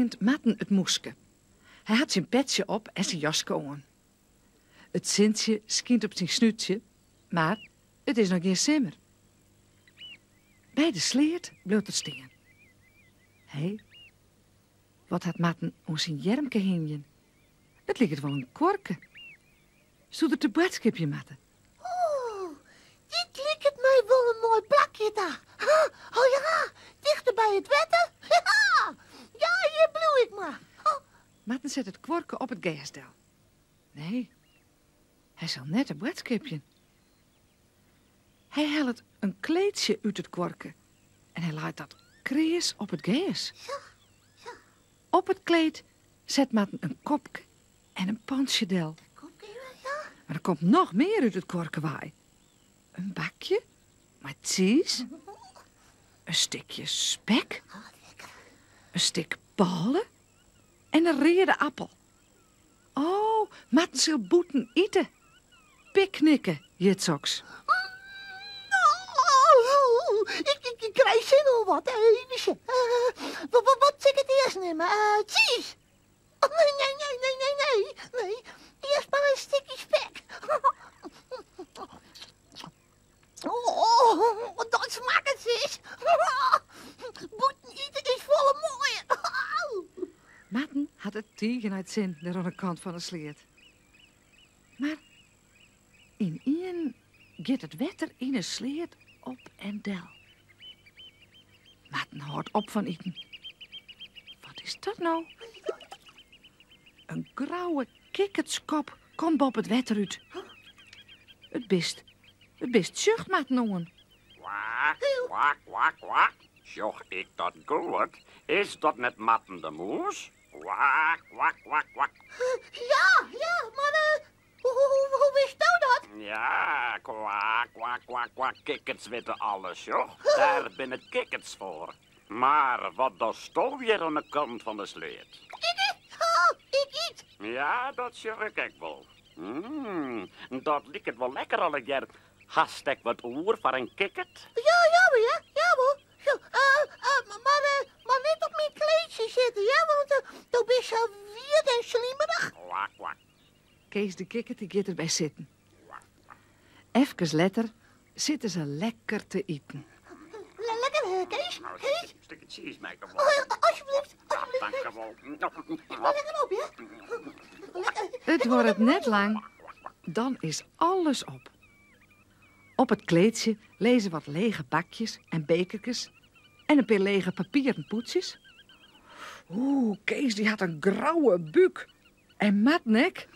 rint Marten it mûske. Hy hat syn petsje op en syn jaske oan. It sintsje skynt op syn snútsje, mar it is noch gjin simmer. By de sleat bliuwt er stean. Hé, wat hat Marten oan syn earmke hingjen? It liket wol in kuorke. Soe er te boadskipjen moatte? Oh, dit liket my wol in moai plakje ta. Oh ja, tichter by it wetter. Ja, hjir bliuw ik mar. Marten set it kuorke op it gers del. Nee, hy sil net te boadskipjen. Hy hellet in kleedsje út it kuorke en hy leit dat kreas op it gers. Op it kleed set Marten in kopke en in pantsje del. Mar der komt noch mear út it kuorke wei. In bakje mei tsiis, in stikje spek, in stik bôle en in reade appel. Oh, Marten sil bûten ite. Picknicken hjit soks. Oh, ik krij sin oan wat. Even sjen. Wat sil ik it earst nimme? Tsiis? Oh, nee, nee, nee, nee, nee, nee. Nee, earst mar in stikje spek. Oh, dat smakket sis. Bûten ite is folle moaier. Marten hat it tige nei it sin dêr oan de kant fan de sleat. Mar ynienen giet it wetter yn 'e sleat op en del. Marten hâldt op fan iten. Wat is dat no? In grauwe kikkertskop komt boppe it wetter út. It bist, it bist sjocht Marten oan. Kwak, kwak, kwak, kwak. Sjoch ik dat goed? Is dat net Marten de Mûs? Kwak, kwak, kwak, kwak. Ja, ja, mar eh, hoe, hoe, hoe witsto dat? Ja, kwak, kwak, kwak, kwak. Kikkerts witte alles, sjoch. Dêr binne kikkerts foar. Mar wat dochsto hjir oan de kant fan de sleat? Ik, oh, ik yt. Ja, dat sjoch ik ek wol. Mm, dat liket wol lekker allegear. Hast ek wat oer foar in kikkert? Ja, ja, ja, ja wol. Zo, uh, uh, mar, uh, mar net op myn kleedsje sitte, ja, want uh, do bist sa wiet en slimerich. Kwak, kwak. Kees de kikkert dy giet derby sitten. Efkes letter sitte se lekker te iten. Lekker, hè, Kees? Nou, Kees? een stukje cheese maken wel. Oh, alsjeblieft, alsjeblieft. Dank je wel. Lekker op, ja? Lekker. It duorret net lang, dan is alles op. Op it kleedsje lizze wat lege bakjes en bekerkes en in pear lege papieren pûdsjes. Oeh, Kees dy hat in grauwe búk. En Marten ek.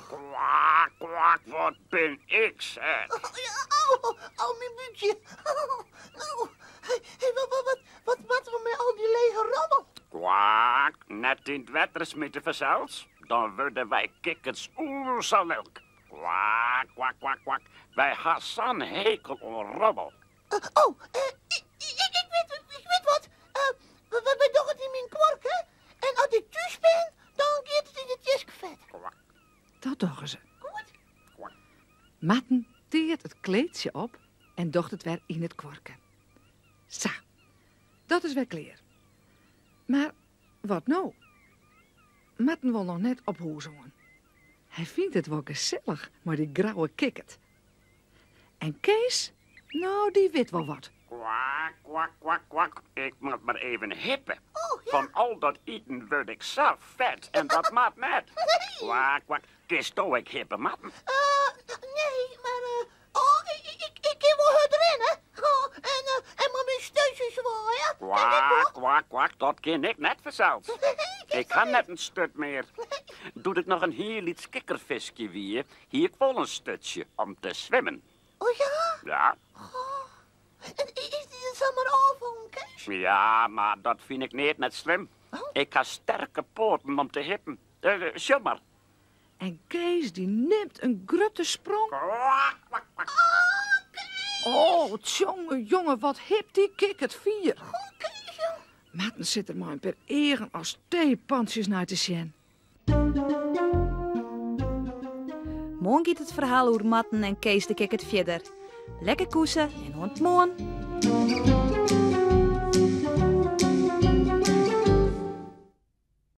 Kwak, kwak, wat bin ik set. Oh, ja, oh, oh, myn búkje. Nou, hey, wat, wat, wat, wat moatte we mei al dy lege rommel? Kwak, net yn it wetter smite fansels. Dan wurde wy kikkerts oer sa lilk. Kwak, kwak, kwak, kwak. Wy ha sa'n hekel oan rommel. Uh, oh, uh, ik, ik, ik, wit, ik wit wat. Uh, we, we, we dogge it yn myn kuorke. En as ik thús bin, dan giet it yn it jiskefet. Kwak. Dat dogge se. Goed. Kwak. Marten teart it kleedsje op en docht it wer yn it kuorke. Sa, dat is wer klear. Mar wat no? Marten wol noch net op hûs oan. Hy fynt it wol gesellich mei dy grauwe kikkert. En Kees, no dy wit wol wat. Kwak, kwak, kwak, kwak. Ik moat mar even hippe. Oh, ja. Fan al dat iten wurd ik sa fet en dat moat net. Kwak, kwak. Kinsto ek hippe, Marten? Uh, nee, mar uh, oh, ik, ik, ik kin wol hurd rinne. Oh, en, uh, en mei myn sturtsje swaaie. Kwak, kwak, kwak, dat kin ik net fansels. Ik ha net in sturt mear. Doe't ik noch in hiel lyts kikkerfiskje wie, hie ik wol in sturtsje om te swimmen. Oh ja? Ja. Oh. En is dy der samar ôffallen, Kees? Ja, mar dat fyn ik neat net slim. Oh. Ik ha sterke poaten om te hippen. Uh, sjoch mar. En Kees dy nimt in grutte sprong. Kwak, kwak, kwak. Oh, Kees! Oh, tsjonge jonge, wat hipt dy kikkert fier. Oh, Kees, jong. Marten sit der mei in pear eagen as teepantsjes nei te sjen. Moarn giet it ferhaal oer Marten en Kees de Kikkert fierder. Lekker koese en oant moarn!